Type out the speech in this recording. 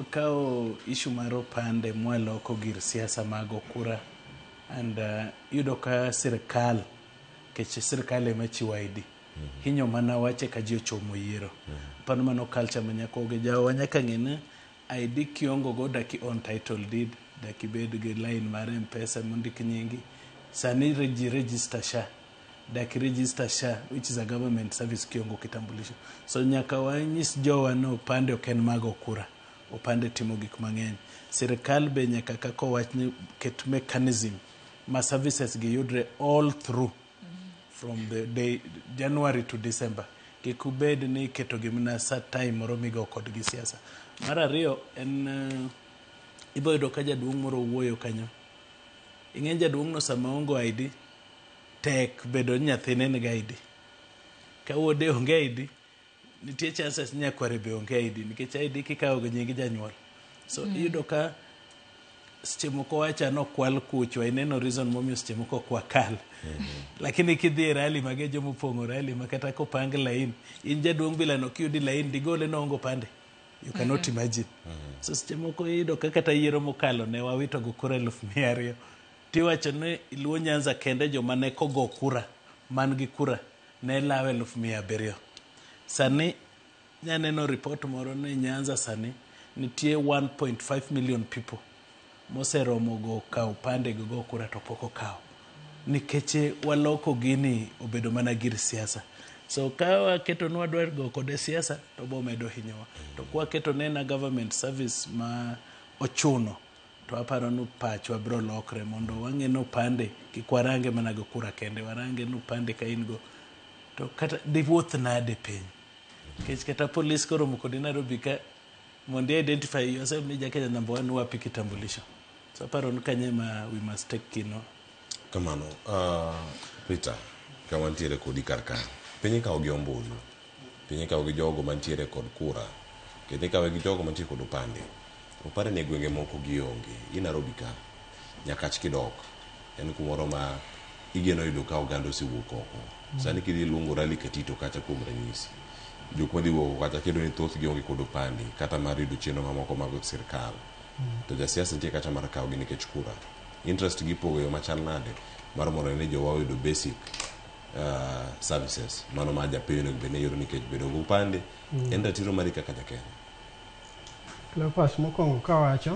Kawo issue mar opande mwaloko gir siasa mag okura and iyudo ka sirikal, nikech sirikal ema chiwo ID, hinyo mana wache ka ji ochomo yiero. Aparo mano culture ma nyaka oge jawa nyaka ng'e ni ID kiongo go dak i own title deed, dak ibed gi line mar Mpesa mondik nyingi. Sani ji register SHA, dak register SHA, which is a government service, kiongo kitambulisho. So nyaka wanyis jowa ni opande ok en mag okura. Opande timo gik mang'eny. Sirikal be nyaka kaka owach ni ket mechanism ma services gi yudre all through from the day January to December. Kik ubed ni iketo gi mana sa time moro migo kodgi siasa. Mar ariyo en ibo yudo ka jaduong' moro wuoyo kanyo. Ing'e jaduong' no sama ongo ID, tek bedo ni nyathine nigi ID. Ka wuode onge ID, nitie chances ni nyakware be onge ID, nikech ID kikawo gi nying janyuol. So iyudo ka seche moko wacha nokwal kuchwa, ineno reason momiyo seche moko ok wakal. Lakini kidhi e rally mage jomopong'o rally ma kata kopang line, in jaduong' bilano kiyudi line digole noonge opande. You cannot imagine. So seche moko iyudo ka kata yiero mokalo ne wawito go kura 200,000. Tiwacho ni Luo Nyanza kende joma ne kogo kura man gi kura ne lawo 700,000. Sani nyaneno report moro ni Nyanza sani nitie 1.5 million people moseromo go kawo opande gi go kura to pok okawo. Nikech waloko gini obedo mana gir siasa. So ka waketo ni wadwa go kode siasa to bo medo hinyowa. To kwaketo ne en a government service ma ochuno to aparo ni pachwa biro lokre mondo wang'e ni opande kik warange mana gi kura kende, warange ni opande ka in go to kata diwuoth nade piny. Nikech kata polis koromo kodi Nairobi ka mondo i identify yourself ni ja Kenya number one wapi kitambulisho. So aparo ni kanyo ema we must take kino. Kamano, Peter, ka wantiere kodi kar ka, piny ikawo gi ombulu, piny ikawo gi jogo mantiere kod kura, kendo ikawe gi jogo mantiere kod opande. Opande ni e gwenge moko gionge. I Nairobi ka, Nyakach kidok, en kumoro ma igeno yudo ka oganda osewuok oko. Sani kidhi luongo rally Katito kacha kuom ranyisi, jok madhi wuok oko kacha kendo ni thothgi onge kod opande kata mar yudo chenro mamoko mag sirkal. To jasiasa nitie kacha mar kawogi nikech kura. Interest gi ipogo e yo machal nade mar mondo ni jowa oyudo basic services mano ma japiny onego bed ni yudo nikech bedo gi opande en ratiro mari kaka ja Kenya. Cleophas, mokwongo kawacho